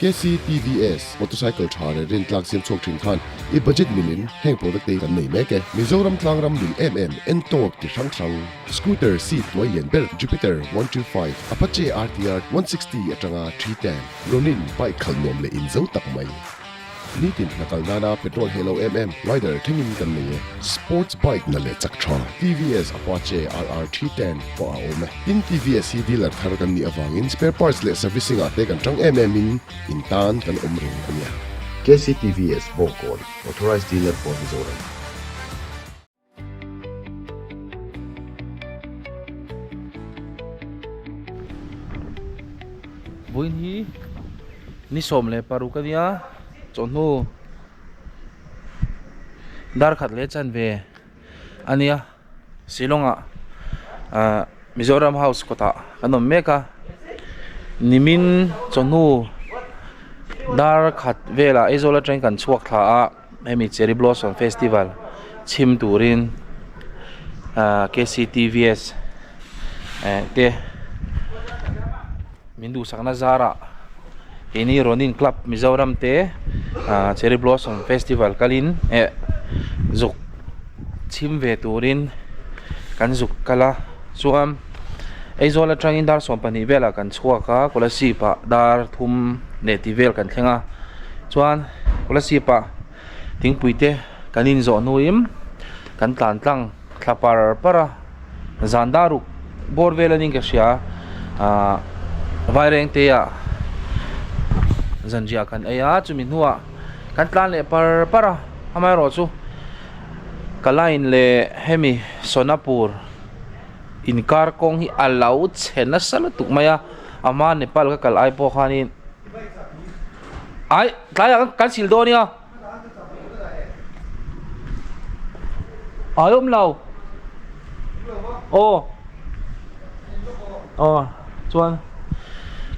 KCTVS motorcycle tha leh rintlak siam chhuak thin khan i budget milin heng product te hi kan nei mek e. Mizoram tlangram mil em em Ntorq ti hrang hrang, scooter seat hnuai lian ber Jupiter 125, Apache RTR 160 atanga 310, Ronin bike khalh nuam leh inzo tak mai. Nitin hna kal nana petrol heh lo em em rider thlengin kan nei e. Sports bike na leh chak tha TVS Apache RR 310 pawh a awm e. Tin TVS hi dealer thar kan nih avangin spare parts leh servicing ah te kan tang em em in in tan kan awm reng a nia. KCTVS Bawngkawn, Authorized Dealer for Mizoram. Vawiin hi ni 16 a nia chawhnu dar khat leh chanve a nia Shillong ah ahh Mizoram house kawtah kan awm mek a nimin chawhnu dar khat velah Aizawl atangin kan chhuak thla a. Hemi Cherry Blossom Festival chhim turin ahh K_C_T_V_S eh te min duhsakna zarah keini Ronin Club Mizoram te ahh Cherry Blossom Festival kalin eh zuk chhim ve turin kan zuk kal a chuan Aizawl atangin dar 12 velah kan chhuak a Kolasib ah dar thum leh tih vel kan thleng a chuan. Kolasib ah thingpui te kan in zawh hnuin kan tlan tlang thla par par a zan dar ruk bawr vel anin ka hria ahh vaireng te ah zanriah kan ei a chumi hnuah kan tlan leh par par a amaherawhchu ka line leh hemi Sonapur inkar kawng hi a lo chhe nasa lutuk mai a a hma Nepal ka kal ai pawh khanin. Ai tlaiah kan kan sil dawn nia Ai awm lo Aw Aw chuan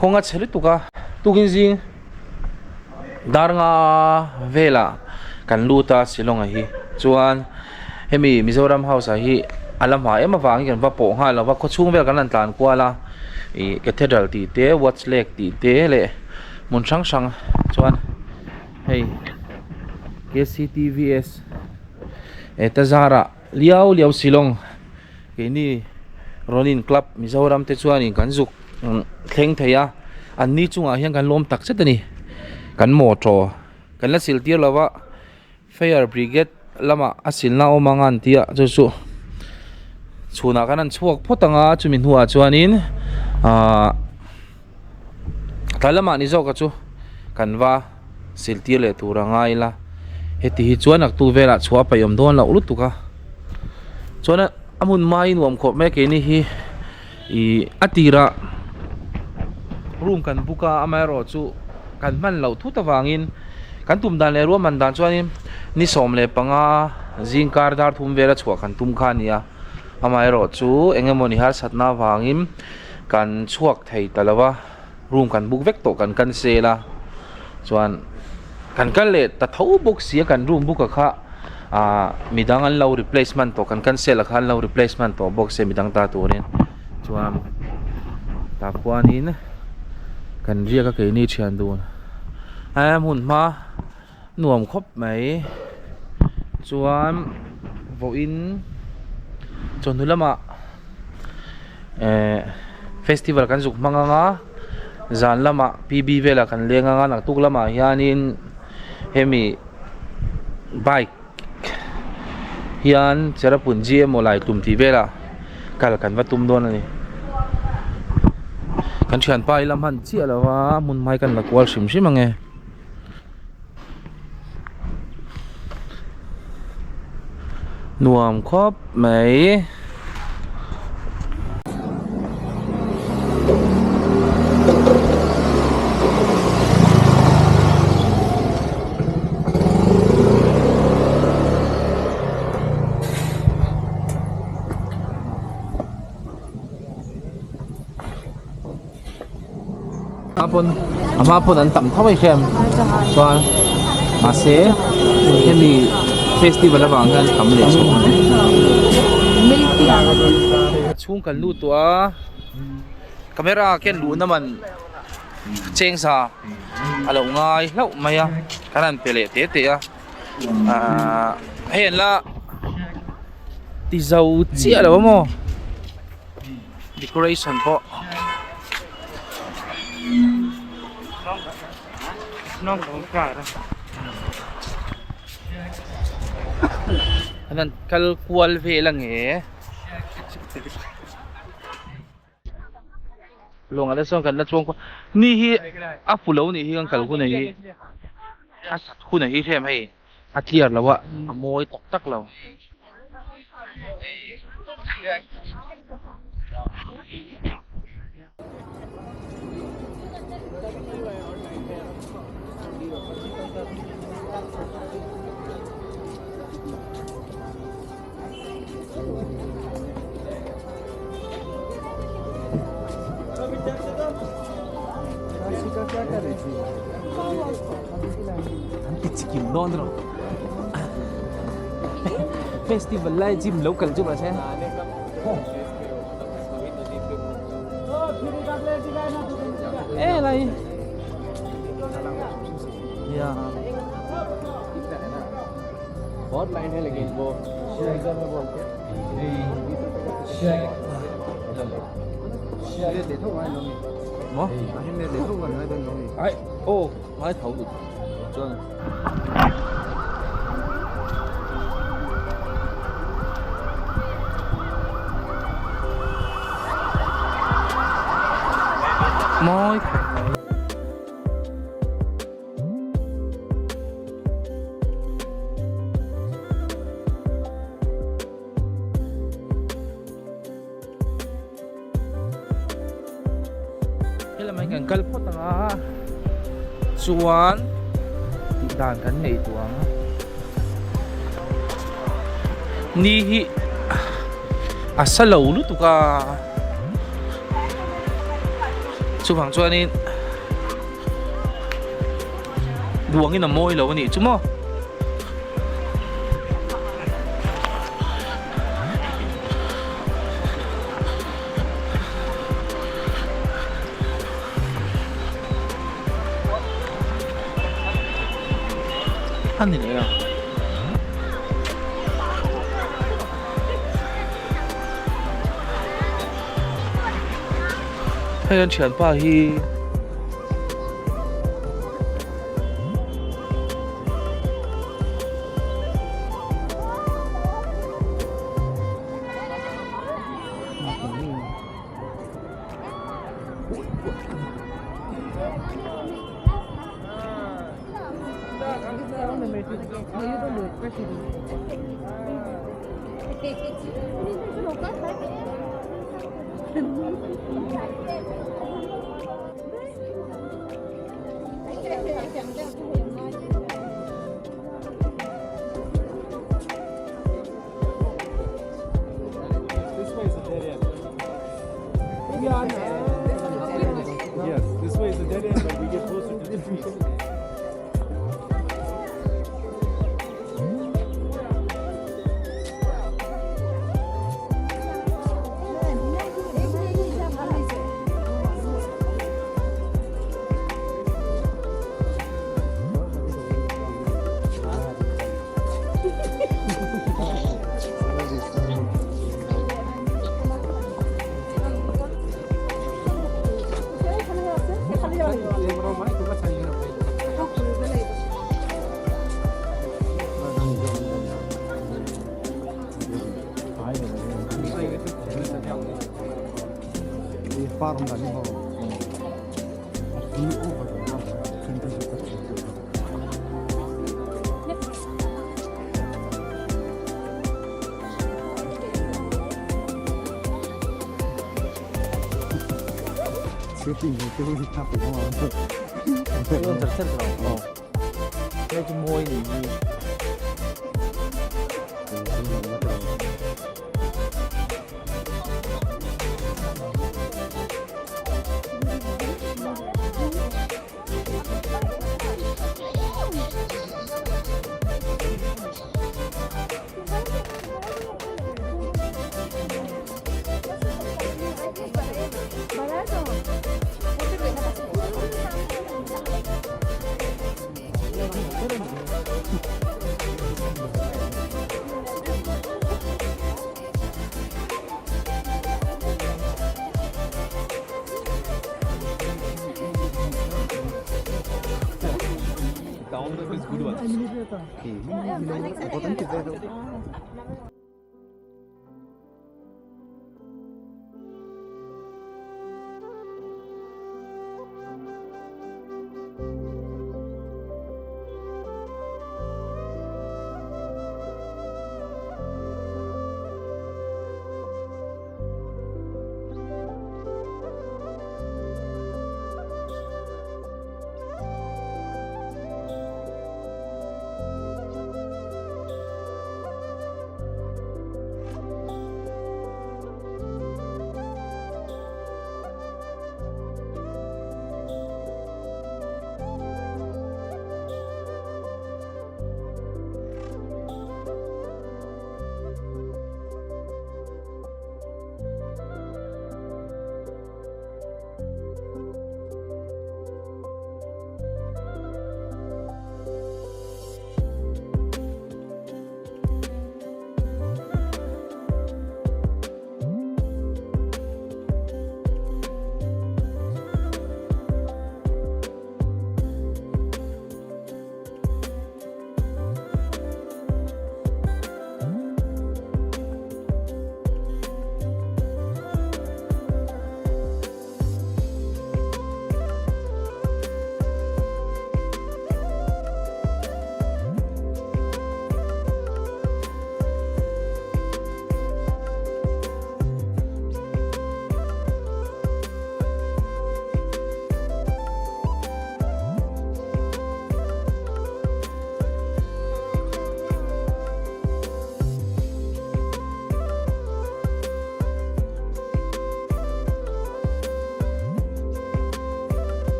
kawng a chhe lutuk a tukin zing dar nga velah kan lut a Shillong ah hi chuan hemi Mizoram house ah hi a la hma em avangin kan va pawh nghal lo va khawchhung vel kan han tlan kual a ih cathedral tih te watch lake tih te leh hmun hrang hrang chuan hei K_C_T_V_S he ta zarah liau liau Shillong keini Ronin club Mizoram te chuanin kan zuk thleng thei a an ni chungah hian kan lawm tak zet a ni kan motor kan la sil tir lo va. Fire brigade lamah a silna a awm ang a an ti a chu chu chhunah khan an chhuak phawt ang a chumi hnuah chuanin ahh tlai lamah ni zawk a chu kan va sil tir leh tur a ngai ila heti hi chuan a tu velah chhuah a paih awm dawn loh lutuk a chuan a hmun hmai nuam khawp mai keini hi ih a tirah room kan book a amaherawhchu kan hman loh thut avangin kan tum dan leh ruahman dan chuanin ni 15 zing kar dar thum vela chhuah kan tum kha a ni a amaherawhchu eng emawni harsatna avangin kan chhuak thei ta lo va room kan book vek tawh kan cancel a chuan kan kal leh ta tho bawk si a kan room book a kha ahh midang an lo replacement tawh kan cancel a kha an lo replacement tawh bawk sia midang ta turin chuan tah khuanin kan riak a keini thian dun a hmun hma nuam khawp mai chuan vawiin chawhnu lamah ehh festival kan zuk hmang ang a zan lamah P B velah kan leng ang a naktuk lamah hianin hemi bike hian Cherrapunji emaw Laitlum tih velah kal kan va tum dawn a ni kan thianpa hi la hman chiah lo a hmun hmai kan la kual hrim hrim ang e. Nuam khawp mai. A pawn a hma pawn an tam tho mai hrem chuan mahse hemi festival avang hian tam leh chhawk a ni a chhung kan lut tawh a camera ken luhna man. Cheng za a lo ngai hlauh mai a, kan han pe leh te te a, ahh hei an la ti zo chiah lo a maw decoration pawh. An han kal kual vel ang e. Lawngah te chuan kan la chuang kual ni hi a fu lo nih hi kan kal hun ah hi a sat hun ah hi hrem hei a clear lo a a mawi tak tak lo. An ti chikim dawn rawh Festival lai gym lo kal chu mahse E lai Yeah. Maw? Ai, aw, ngai tho duh chuan. Mawi khawp mai. Helamah hian kan kal phawt ang a chuan tih dan kan nei tawh ang ni hi a sa lo lutuk a chuvang chuanin Duangin a mawi lo a nih chu maw. A ni leh a. Hei an thianpa hi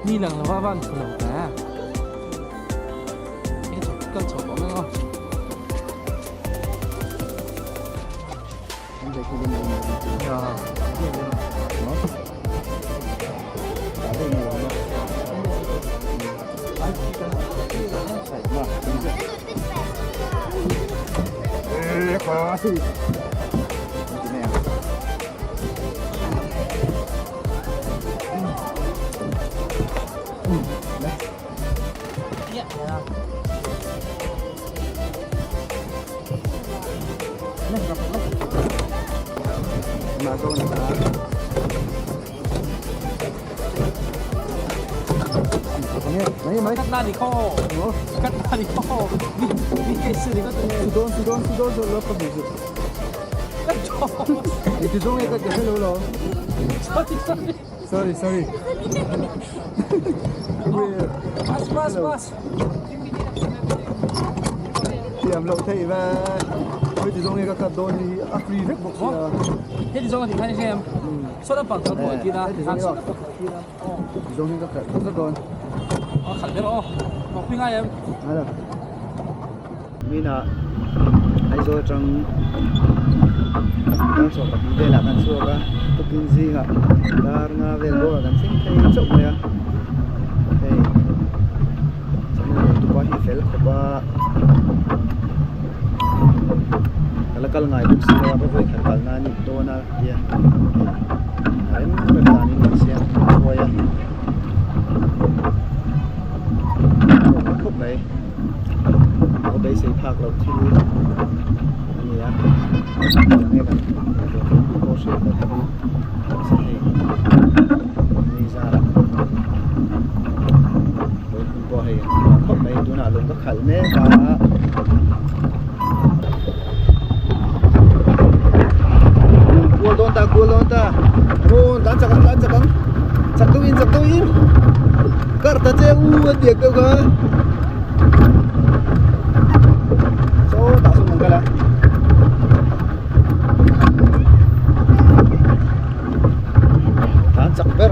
Ni lang lova van thu lo ta e chho kal chho pawh mai aw. Sorry, sorry. Pass, pass, pass. Thiam loh theih ve. Heti zawng hi ka cut dawn hi a free vek bawk sia. Heti zawng a ti khan i hre em? Saw lampang ka kuah tir a. Heti zawng hi ka Heti zawng hi ka khalh vek dawn. A khalh ber aw. Bawk pui ngai em? Ngai lo. Mina Aizawl atang dar sawm pahnih velah kan chhuak a tukin zingah dar nga vel bawkah kan thleng phei chauh mai a hei channel nei tupa hi fel khawp a ka la kal ngai bawk si lo a ka vawi khat kal na a nih dawn a tia hei a rem rem danin kan siam thuai a khawp mai. Ka beisei phak loh thil a ni a enge kan hmuh ve tih pawh hriat loh hi mahse hei ni zarah tun hun pawh hei an hmuh khawp mai tunah lung ka khalh mek a. Kual dawn ta kual dawn ta rawn tlan chak ang tlan chak ang chak deuh in chak deuh in kar ta che u a tiak deuh kha saw tah sawn an kal a tlan chak ber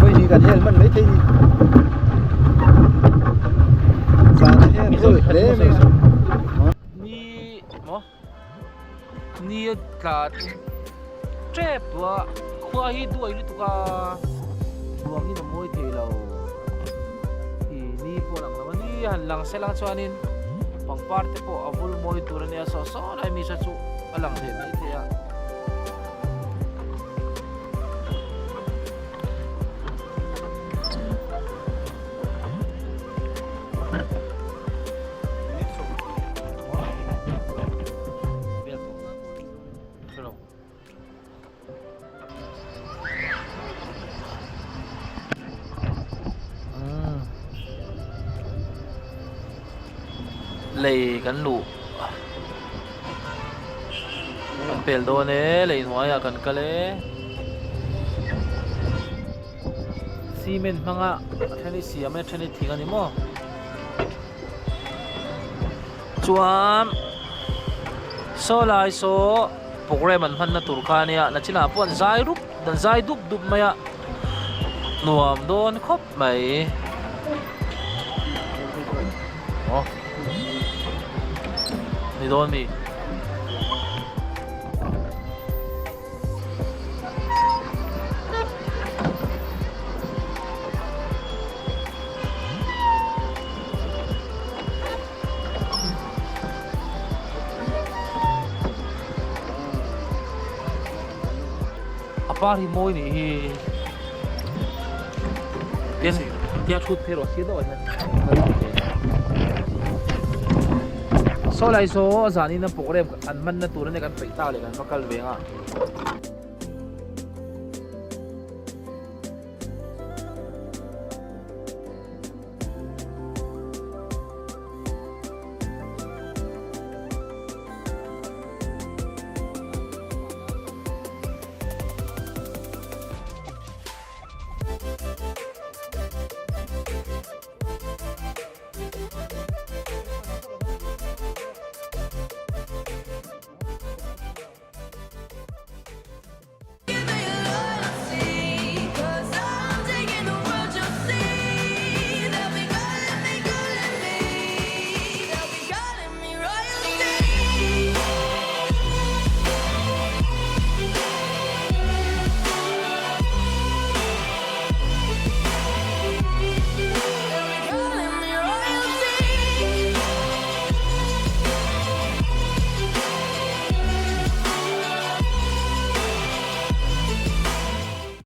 vawi ni kan hel hman maithei ni. Zan hian rul hle mai a. Ni maw ni a tla tep tawh a khua hi duai lutuk a ruang in a mawi thei lo ih ni pawh a lang lo a ni a han lang sela chuanin pangpar te pawh a vul mawi tur a nia saw saw lai mi saw chu a lang thei maithei a. Lei kan luh kan pel dawn e lei hnuaiah kan kal e. Cement hmanga a then hi siam a then hi thing a ni maw chuan saw lai saw program an hmanna tur kha ania nachinah pawh an zai rup an zai dup dup mai a nuam dawn khawp mai aw ni dawn mi. A par hi mawi nih hi tin tia thut phei rawh si deuh ah hian saw lai saw zanin a program an hmanna tur ania kan peih ta leh kan va kal ve ang a.